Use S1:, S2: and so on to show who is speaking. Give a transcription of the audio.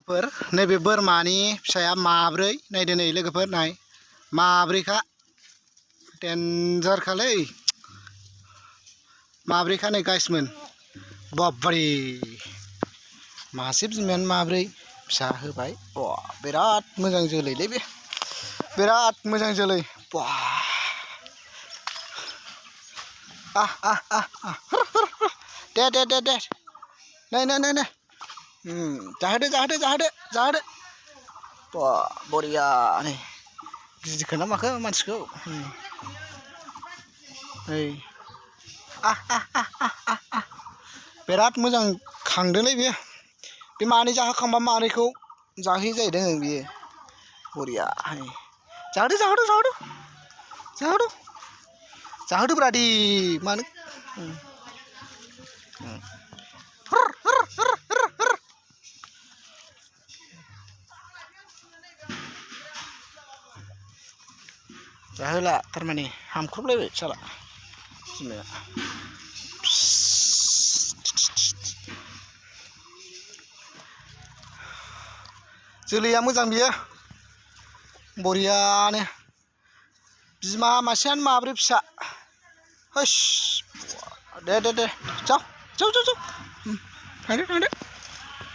S1: नैबे बोरमानि फिसाया माब्रै नायदो नै लोगोफोर नाय माब्रैखा डेन्जारखालै माब्रैखा नै गाइसमोन बाब्बारे मासे बिमायानो माब्रै फिसा होबाय बिराद मोजां जोलैलै बे बिराद मोजां जोलै दे नै जाहोदो बरिया नै गिदिरखो ना माखो मानसिखौ नै बिराद मोजां खांदोंलै बे मानै जाहोखांबा मानैखौ जाहोयो जाहैदों बियो बरिया जाहोदोब्रा दे मानो जाहोला थारमाने हामख्रबलायबाय साला बिमाया जोलैया मोजां बियो बरियानो बिमा मासेयानो माब्रै फिसा होस दे जाव थांदो